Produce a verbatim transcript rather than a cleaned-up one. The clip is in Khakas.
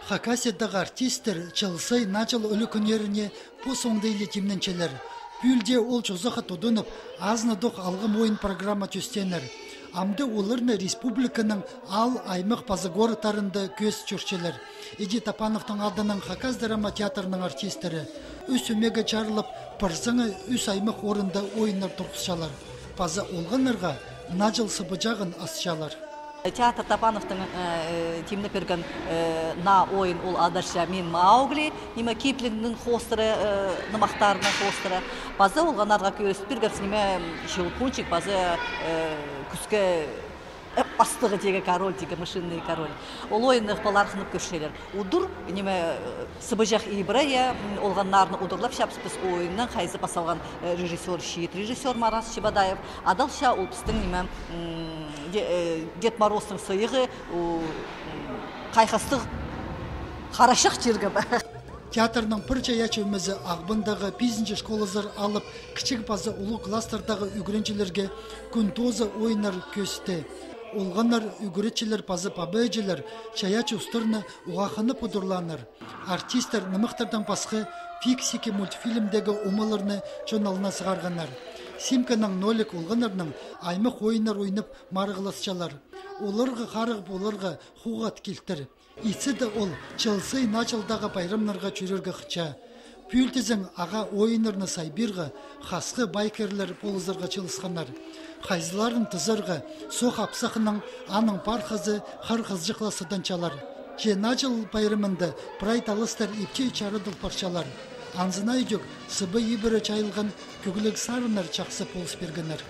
Хакасиядағы артисттер Чыл сай Наа чыл ӱлӱкӱннеріне пос оңдайлы тимненчелер. Пӱӱл дее ол чозахха тудынып, азынадох алғым ойын программа тӧстееннер. Амды оларны республиканың аал, аймах паза городтарында кӧзіт чӧрчелер. Иди Топановтың адынаң Хакас драма театрының артисттері ӱс ӧмеге чарылып, пір саңай ӱс аймах орында ойыннар турғысчалар. Паза олғаннарға Наа чыл сыбыҷағын асчалар. Театр Топановтың, э, тимнеп пирген, э, наа ойын ол адарча «Мин Маугли», ниме, Киплингнің хоостыра, э, нымахтарының хоостыра. Паза олғаннарға кӧзіт пиргебіс, ниме, «Щелкунчик» паза, э, «Кӱске, э, пастығы» тигі, «Король» тигі, «Мышиный король». Ол ойынны палалар хынып кӧрчелер. Удур, ниме, э, сыбыҷах ибіре, я, м, олғаннарны удурлапчабыс піс ойыннаң, хайзы пас салған, э, режиссёр, чиит режиссёр Марас Чебодаев. Адалча ол пістің, ниме, м, де-, э, Дед Морозтың сыйығы, у, м, хайхастығ харачах чирге ба. Театрның пір чайаачы ӧмезі Ағбандағы пизінҷі школазар алып, кічіг паза улуғ класстардағы ӱгренҷілерге кӱн тооза ойыннар кӧзітті. Олғаннар, ӱгретчілер паза паба-іҷелер чайаачы устарны уғаа хынып удурлааннар. Артисттер нымахтардаң пасха «Фиксики» мультфильмдегі омаларны чон алнына сығарғаннар. Симканың Нолик олғаннарнаң аймах ойыннар ойнап марығласчалар. Оларға харығ поларға хуғ ат килтір. Итсе дее ол Чыл сай Наа чылдағы пайрамнарға чӧрерге хынча. Пӱӱл тізең ағаа ойыннарны сайбирға хасхы байкерлер полызарға чыылысханнар. Хайзыларын тызарға сох апсахнаң аның пар хызы Хар хызыҷах ла сыданчалар. Че Наа чыл пайрамында прай таластар ипчі чарадыл парчалар. Анзына ідӧк сыба ибіре чайылған кӧгліг сарыннар чахсы полыс пиргеннер.